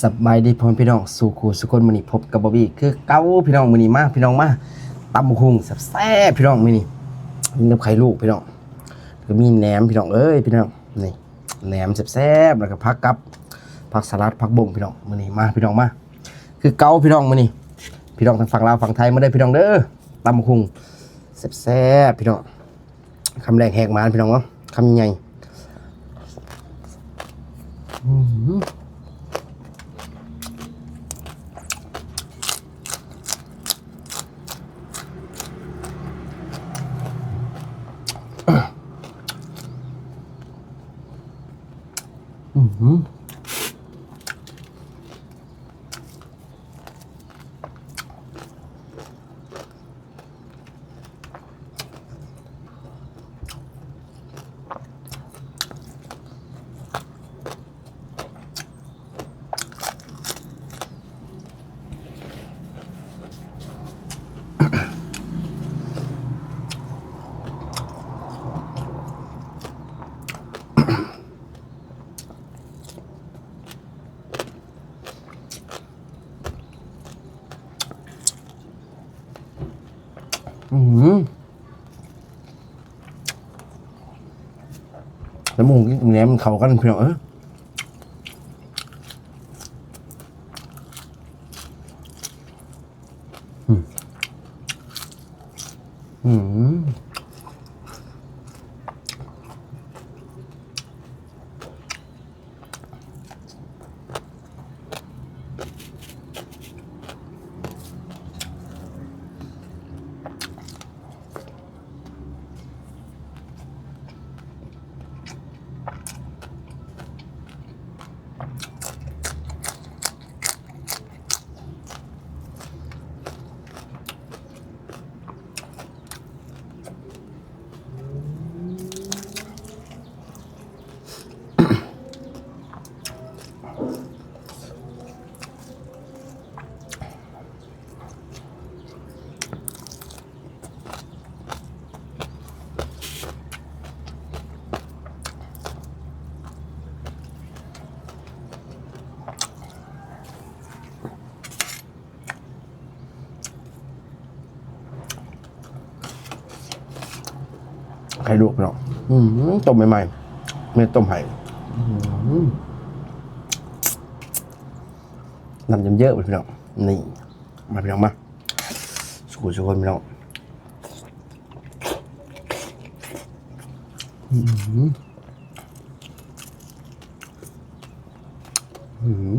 ສະບາຍດີພໍ່ແມ່ພີ່ນ້ອງສູ່ຄູ່ສູ່ຄົນ, ມື້ນີ້ພົບກັບບອບບີຄືເກົ່າພີ່ນ້ອງ. ມື້ນີ້ມາພີ່ນ້ອງ ມາຕຳບັກຫຸ່ງແຊບໆພີ່ນ້ອງ. ມື້ນີ້ມີກັບໄຂ່ລູກພີ່ນ້ອງ, ແລ້ວກໍມີແໜມພີ່ນ້ອງເອີຍພີ່ນ້ອງ. ນີ້ແໜມແຊບໆ ແລ້ວກໍຜັກກັບ ຜັກສະຫຼັດ ຜັກບົ້ງພີ່ນ້ອງ. ມື້ນີ້ມາພີ່ນ້ອງ ມາຄືເກົ່າພີ່ນ້ອງ. ມື້ນີ້ພີ່ນ້ອງທາງຝັ່ງລາວຝັ່ງໄທມາເດີພີ່ນ້ອງເດີ, ຕຳບັກຫຸ່ງແຊບໆພີ່ນ້ອງ. ຄຳແລກແຫກໝານພີ່ນ້ອງເນາະ, ຄຳໃຫຍ່. ອືມ ອືມ. ອືມ ແລ້ວໝູກິນແໜມມັນເຂົ້າກັນພີ່ນ້ອງເອີຍ. ອືມ ອືມ. ໄຂ່ລວກເນາະ. ອືມ ຕົ້ມໃໝ່ໆ ແມ່ຕົ້ມໃຫ້. ອືມ ນ້ຳເຍີ້ຍໆ ພີ່ນ້ອງ. ນີ້ ມາພີ່ນ້ອງມາ ສູ່ໆຄົນພີ່ນ້ອງ. ອືມ ອືມ.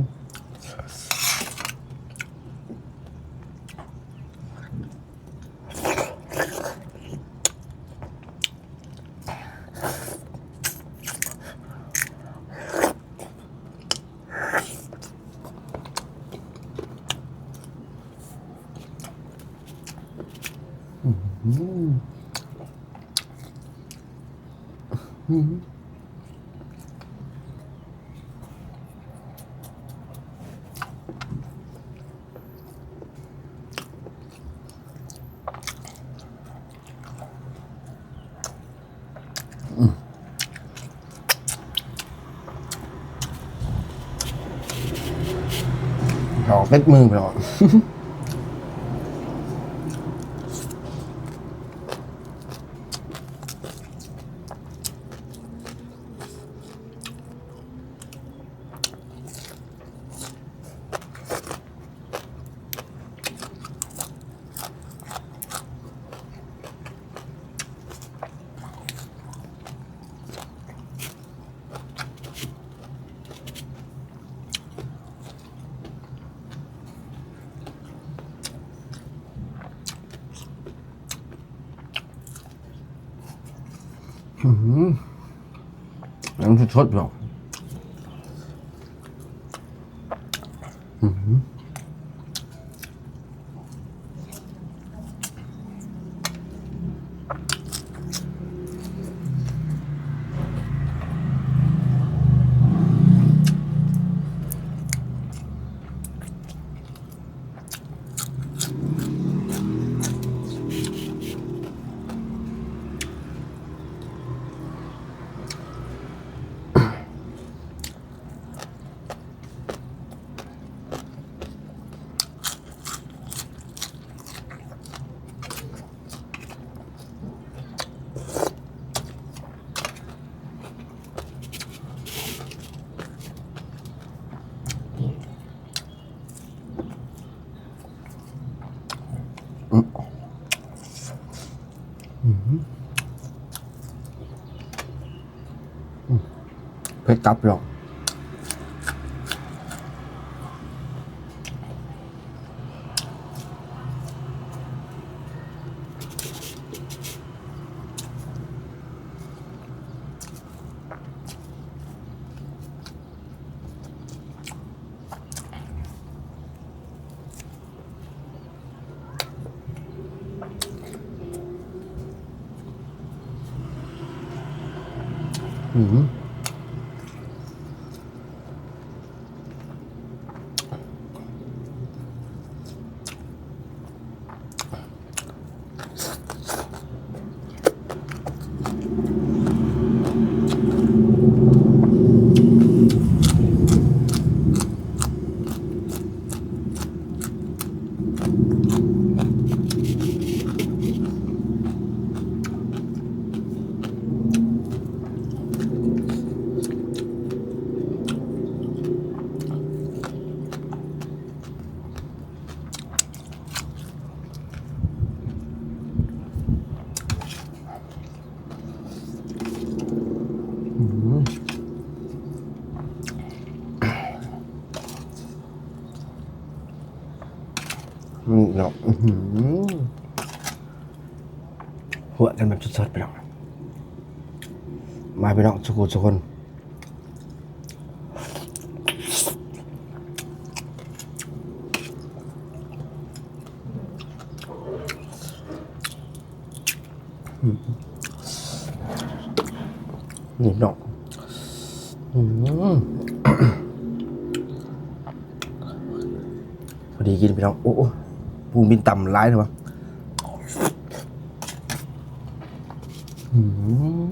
ອືມ ອືມ. ເຂົ້າຕິດມືພີ່ນ້ອງ. ອືມ ຍັງສົດໆຢູ່. ອືມ. ກັບພີ່ນ້ອງ. ອືມ ອືມ ເນາະ ອື ຫົວກັນແບບສົດໆ ພີ່ນ້ອງ. ມາ ພີ່ນ້ອງ ສຸກໆ ທຸກຄົນ. ອືມ ນີ້ເນາະ ອືມ ພໍດີກິນ ພີ່ນ້ອງ. ໂອ້ ໂອ້ ປູມິນຕຳຫຼາຍເນາະ ອືມ.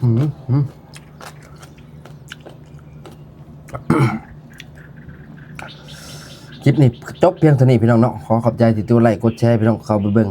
ອືມ ອືມ ຄລິບນີ້ຈົບພຽງເທົ່ານີ້ ພີ່ນ້ອງເນາະ. ຂໍຂອບໃຈທີ່ກົດໄລ້ກົດແຊ ພີ່ນ້ອງເຂົ້າໄປເບິ່ງ.